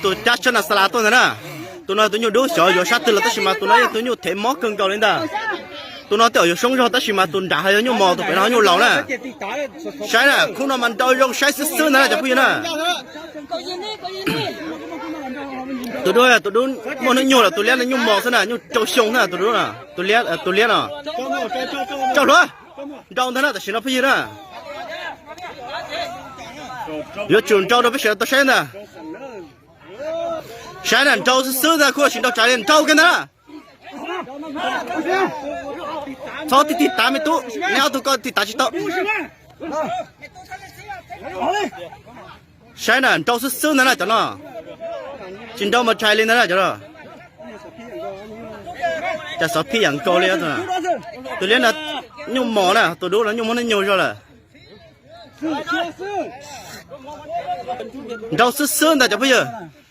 Tus cab tshab na xa las tuaj ntag na. Tus no tus nyuj dub xyov yuav sab twg los tab sis mas tus no yog tus nyuj thev mob kawg nkaus li ntag. Tus no tej zaum yuav soob zog tab sis mas tus nrad ho yog nyuj mos, tus pem no ho nyuj laus na. Saib na, khub no mas nrau zoo saib xwb xwb ntag na cov phooj ywg na. Tus dub, tus dub muaj hnub nyoog lawm, tus liab no nyuj mos xwb na, nyuj rau xyoo na, tus dub no, tus liab, tus liab no. Rau hluav, nrau ntag na tam sim no phooj ywg na. Yuav tsum nrau rau peb sawv daws tau saib ntag. Saib na, nrau xwb xwb ntag, khub no tsis nrau tsawg li, nrau kiag ntag na. Txhob tig tig tav me tub, neb ob tug ko tig tav tsis tau. Saib na, nrau xwb xwb ntag na cov no. Tsis nrau mas tshais li ntag na cov no. Cas xov phij yam nkaus li. Tus liab no nyuj mos na, tus dub no nyuj muaj hnub nyoog zog lawm. Nrau xwb xwb ntag cov phooj ywg.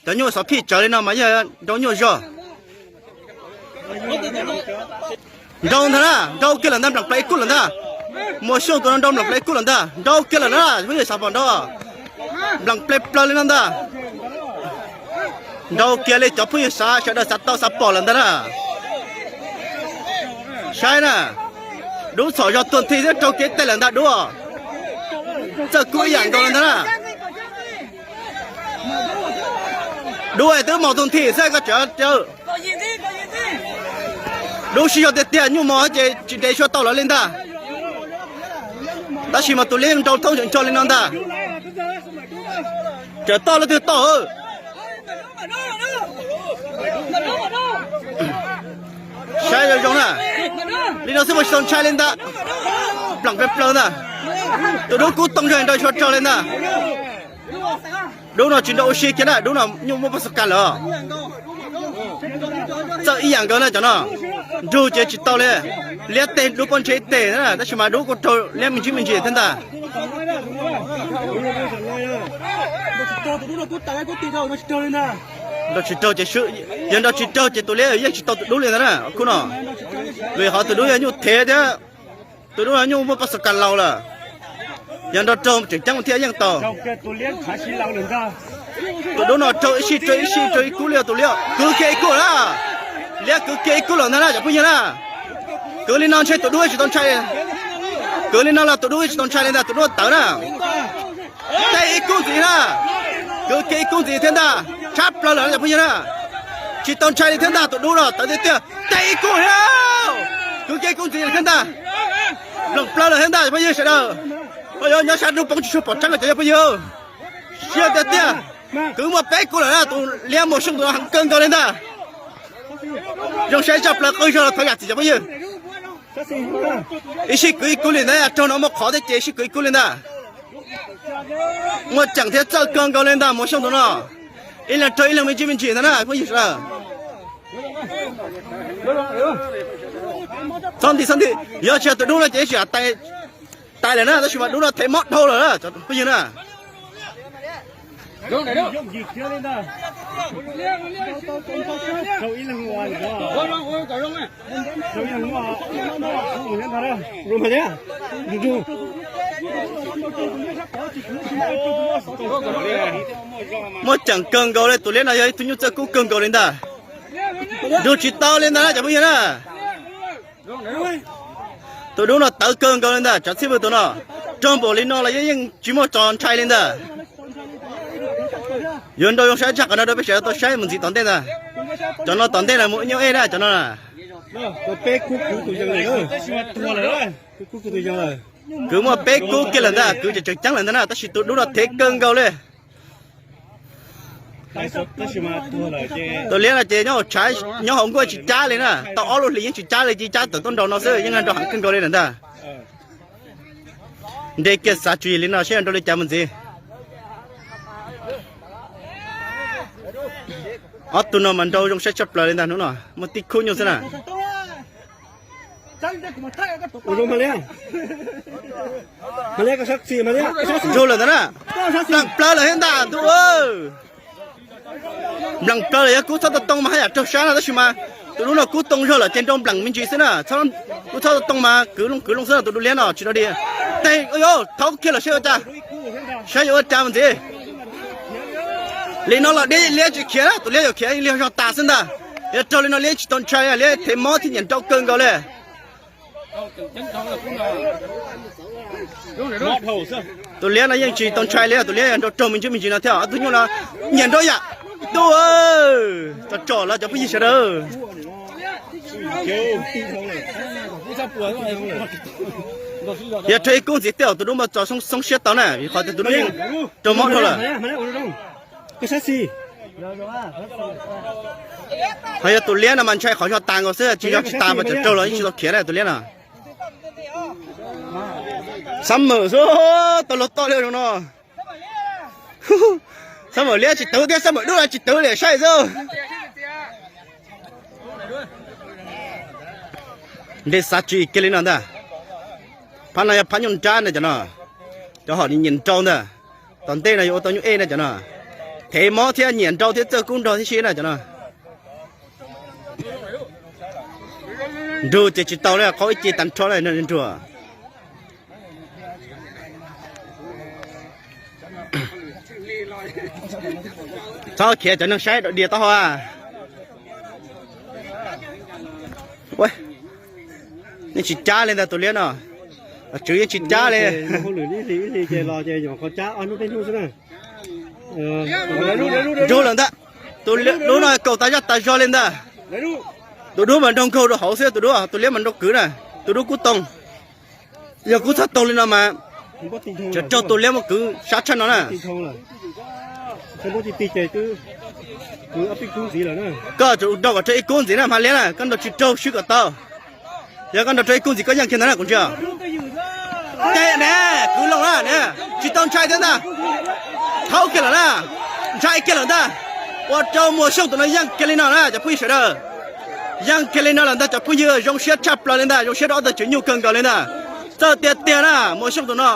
Cov nyuj xov phij tsawv li no mas yog nrau nyuaj zog. Nrau ntag na, nrau kiag lawm ntag, nplam plaws ib kub lawm ntag. Muas Xyooj tus no nrau nplam plaws ib kub lawm ntag, nrau kiag lawm na, phooj ywg xav pom nrau. Nplam plaws plaws li no ntag. Nrau kiag li cov phooj ywg xav, sawv daws xav tau xav pom lawm ntag na. Saib na, dub txhom zog tuag nthi thiab raug kev teg lawm ntag dub. Txawj kub ib yam nkaus lawm ntag na. Dub es twb mos tuag nthi xwb koj tseem caw. Dub sib zog tiag tiag, nyuj mos ces tsis nres sua tau lawv li ntag. Tab sis mas tus liab nrau thoob nrau li no ntag. Tseem toj leej twg toj. Saib zoo zoo na. Li no xwb mas tsis tau ntshai li ntag. Nplam plaws plaws ntag. Tus dub kub too zog nrau sua raug li ntag. Dub no tsis nrau ua si kiag na, dub no nyuj muaj paj xo kas lawm. Txawj ib yam nkaus na cov no. Nrug ces tsis tau li. Liab teg dub pob ntseg teg na, tab sis mas dub kuj raug liab me ntsis me ntsis thiab ntag. Nrau tsis raug ces, yog nrau tsis raug ces tus liab yeej tsis tau tus dub li ntag na khub no. Vim qhov tus dub yog nyuj thev thiab, tus dub no nyuj muaj paj xo kas laus lawm. Yog nrau raug tseem ceeb thiaj yeej tau. Tus dub no raug ib sij raug ib sij raug ib kub li tus liab, kwv kiag ib kub na. Liab kwv kiag ib kub lawm ntag na cov phooj ywg na. Kwv li no ntshe tus dub tsis tau ntshai. Kwv li no los tus dub tsis tau ntshai li ntag, tus dub tawv na. Teg ib kub ntxiv na. Kwv kiag ib kub ntxiv thiab ntag, tshab plaws lawm cov phooj ywg na. Tsis tau ntshai li thiab ntag, tus dub no tawv tiag tiag, teg ib kub thiab. Kwv kiag ib kub ntxiv thiab ntag. Nploom plaws lawm thiab ntag cov phooj ywg sawv daws. Phooj ywg nyob sab nroog poob tsis tshua pom tseeb cov phooj ywg. Siab tiag tiag. Kwv muaj peb kub lawm na, tus liab Muas Xyooj tus no heev kawg nkaus li ntag. Zoo saib tshaj plaws qw zog los thov zam txim cov phooj ywg. Ib sij kwv ib kub li ntag, raug no muaj qhov thiab ces ib sij kwv ib kub li ntag. Muaj ceem thiab txawj kawg nkaus li ntag Muas Xyooj tus no. Ib leeg raug ib leeg me ntsis me ntsis ntag na phooj ywg sawv daws. Txhob nti txhob nti, yog tsis yog tus dub no ces ib tsam tais lawm na, tab sis mas dub no thev mob dhau lawm cov phooj ywg na. Muaj ceem kawg nkaus li, tus liab no yog ib tug nyuj txawj kub kawg nkaus li ntag. Nrug tsis tau li ntag na cov phooj ywg na. Tus dub no tawv kawg nkaus li ntag, tsav txhij pw tus no. Raug npaum li no los yeej tsis muaj tso ntshai li ntag. Yuav nrau zoo saib tshaj qhov no rau peb sawv daws tau saib mus ntxiv tom ntej ntag. Cov no tom ntej na mus nyuj ej na cov no na. Kwv muaj peb kub kiag lawm ntag, kwv tseem tseem ceeb lawm ntag na, tab sis tus dub no thev kawg nkaus li. Tus liab no ces nyob hauv tshav nyob hauv nkuaj tsis cab li na, tau ob lub hlis yeej tsis cab li, cia cab tawm tuaj nraum no xwb yeej nrau heev kawg nkaus li lawm ntag. Nres kiag xav tswv yim li no seb yuav nrau li cas mus ntxiv. Ob tug no mas nrau zoo saib tshaj plaws li ntag, hnub no muaj tib khub nyuj xwb na. Nrug lawm ntag na. Npleem plaws lawm thiab ntag ntuj. Npleem plaws lawm, yog kub txhob tau too mas haj yam raug sab no tab sis mas tus dub no kub too zog lawm ces nrau npleem me ntsis xwb na. Kub txhob tau too mas kwv loo kwv loo xwb na, tus dub liab no tsis nrau li. Teg, thauv kiag lawm saib ua cas, saib yuav ua cas mus ntxiv. Li no los liab tsis khiav na, tus liab yuav khiav li ho tas xwb ntag. Yog raug li no liab tsis tau ntshai, liab thev mob thiab nyiam nrau kawg nkaus li. Tus liab no yeej tsis tau ntshai li, tus liab yog nrau raug me ntsis me ntsis no thiab ob tug nyuj no nyiam nrau yam. Tub, tso tsom los cov phooj ywg sawv daws. Yog raug ib kub ntxiv tej zaum tus dub mas txo xoob siab tau na, vim qhov tias tus dub yeej raug mob dhau lawm. Ho yog tus liab no mas ntshai qhov yog tas nkaus xwb, tsis yog tsis tas mas tseem raug los yeej tsis tau khiav na tus liab no. Xab mawm xwb, tau luag toj li zoo no. Xab mawm liab tsis twv thiab xab mawm dub los tsis twv li saib xwb. Nte xav tsis kiag li no ntag. Phab no yog phab nyuj nrab ntag cov no, cov hom nyiam nrau ntag. Tom ntej no yuav ua tau nyuj ej ntag cov no. Thev mob thiab nyiam nrau thiab txawj kub nrog thiab si ntag cov no. Nrug ces tsis tau li, qhov ib ce tag nrho li nrug. Txhob khiav cov neeg saib dog diav taub hau. Yeej tsis cab li ntag tus liab no, tswv yeej tsis cab li. Nrug lawm ntag, tus dub no kaum tas zaj tas zog li ntag. Tus dub mas nrog nkaug rau hauv xwb, tus dub, tus liab mas nrau kwv na, tus dub kub too. Yog kub txhob too li no mas tseem raug tus liab muab kwv sab tshaj no na. Koj tsum nrau kom raug ib kub ntxiv na, hma liab na, koj nrau tsis raug swb kom tau. Yog koj nrau raug ib kub ntxiv koj yeej kiag ntag na kuv ntsia. Tes ne, kwv loo na ne, tsis tau ntshai thiab ntag. Thaub kiag lawm na, ntshai kiag lawm ntag. Ua rau Muas Xyooj tus no yeej kiag li no na cov phooj ywg sawv daws. Yeej kiag li no lawm ntag cov phooj ywg, zoo siab tshaj plaws li ntag, zoo siab rau ob tug tswv nyuj kawg nkaus li ntag. Txawj tiag tiag na, Muas Xyooj tus no.